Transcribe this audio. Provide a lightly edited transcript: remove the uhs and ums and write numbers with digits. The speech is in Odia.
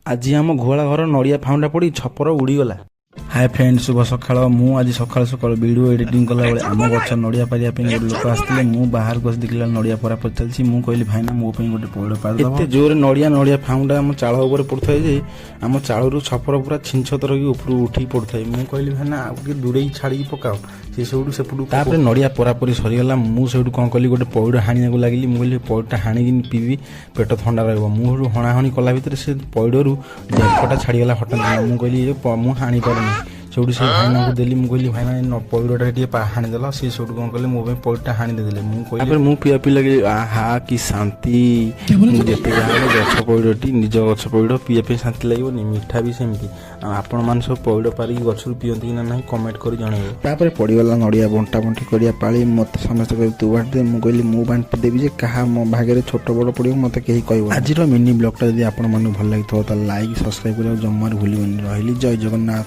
ଆଜି ଆମ ଗୁହାଳ ଘର ନଡ଼ିଆ ଫାଉଣ୍ଡା ପଡ଼ି ଛପର ଉଡ଼ିଗଲା। ହାଏ ଫ୍ରେଣ୍ଡ, ଶୁଭ ସକାଳ। ମୁଁ ଆଜି ସକାଳୁ ସକାଳୁ ଭିଡ଼ିଓ ଏଡିଟିଂ କଲାବେଳେ ଆମ ଗଛ ନଡ଼ିଆ ପାରିବା ପାଇଁ ଗୋଟେ ଲୋକ ଆସିଥିଲେ। ମୁଁ ବାହାରକୁ ଆସି ଦେଖିଲା, ନଡ଼ିଆ ପରା ପରି ଚାଲିଛି। ମୁଁ କହିଲି, "ଭାଇନା, ମୋ ପାଇଁ ଗୋଟେ ପଇଡ଼ ପାରିଦେବ।" ଏତେ ଜୋରରେ ନଡ଼ିଆ ନଡ଼ିଆ ଫାଉଣ୍ଡା ଆମ ଚାଳ ଉପରେ ପଡ଼ୁଥାଏ ଯେ ଆମ ଚାଳରୁ ଛପର ପୁରା ଛିନଛତର ହେଇକି ଉପରୁ ଉଠିକି ପଡ଼ୁଥାଏ। ମୁଁ କହିଲି, "ଭାଇନା, ଆଉ ଟିକେ ଦୂରେଇକି ଛାଡ଼ିକି ପକାଅ।" ସେ ସେଇଠୁ ସେପଟୁ। ତାପରେ ନଡ଼ିଆ ପରାପରି ସରିଗଲା। ମୁଁ ସେଇଠୁ କ'ଣ କଲି, ଗୋଟେ ପଇଡ଼ ହାଣିବାକୁ ଲାଗିଲି। ମୁଁ କହିଲି, ପଇଡ଼ଟା ହାଣିକି ପିଇବି, ପେଟ ଥଣ୍ଡା ରହିବ। ମୁଁ ସେଇଠୁ ହଣାହଣି କଲା ଭିତରେ ସେ ପଇଡ଼ରୁ ଡେମ୍ଫଟା ଛାଡ଼ିଗଲା ହଠାତ୍। ମୁଁ କହିଲି, "ଏ ମୁଁ ହାଣି ପାରୁନି।" ସେଇଠୁ ସେ ଭାଇନାଙ୍କୁ ଦେଲି। ମୁଁ କହିଲି, "ଭାଇନା, ଏ ପଇଡ଼ଟା ଟିକେ ହାଣିଦେଲ।" ସେ ସେଇଠୁ କ'ଣ କଲେ, ମୋ ପାଇଁ ପଇଡ଼ଟା ହାଣି ଦେଇଦେଲେ। ମୁଁ କହିଲି, ତାପରେ ମୁଁ ପିଆ ପିଇ ଲାଗିଲି। ଆହା, କି ଶାନ୍ତି! ମୁଁ ଯେତେ ଯାହା ହେଲେ ଗଛ ପଇଡ଼ଟି, ନିଜ ଗଛ ପଇଡ଼ ପିଇବା ପାଇଁ ଶାନ୍ତି ଲାଗିବନି? ମିଠା ବି ସେମିତି। ଆଉ ଆପଣମାନେ ସବୁ ପଇଡ଼ ପାରିକି ଗଛରୁ ପିଅନ୍ତି କି ନା ନାହିଁ, କମେଣ୍ଟ କରି ଜଣାଇବ। ତାପରେ ପଡ଼ିଗଲା ନଡ଼ିଆ ବଣ୍ଟା ବଣ୍ଟି କରିବା ପାଳି। ମୋତେ ସମସ୍ତେ କହିଲେ, "ତୁ ବାଣ୍ଟି ଦେ।" ମୁଁ କହିଲି, "ମୁଁ ବାଣ୍ଟି ଦେବି ଯେ କାହା ମୋ ଭାଗରେ ଛୋଟ ବଡ଼ ପଡ଼ିବ, ମୋତେ କେହି କହିବ।" ଆଜିର ମିନି ବ୍ଲଗ୍ଟା ଯଦି ଆପଣମାନଙ୍କୁ ଭଲ ଲାଗିଥିବ, ତାହେଲେ ଲାଇକ୍, ସବସ୍କ୍ରାଇବ୍ କରିବାକୁ ଜମାରୁ ଭୁଲିବନି। ରହିଲି, ଜୟ ଜଗନ୍ନାଥ।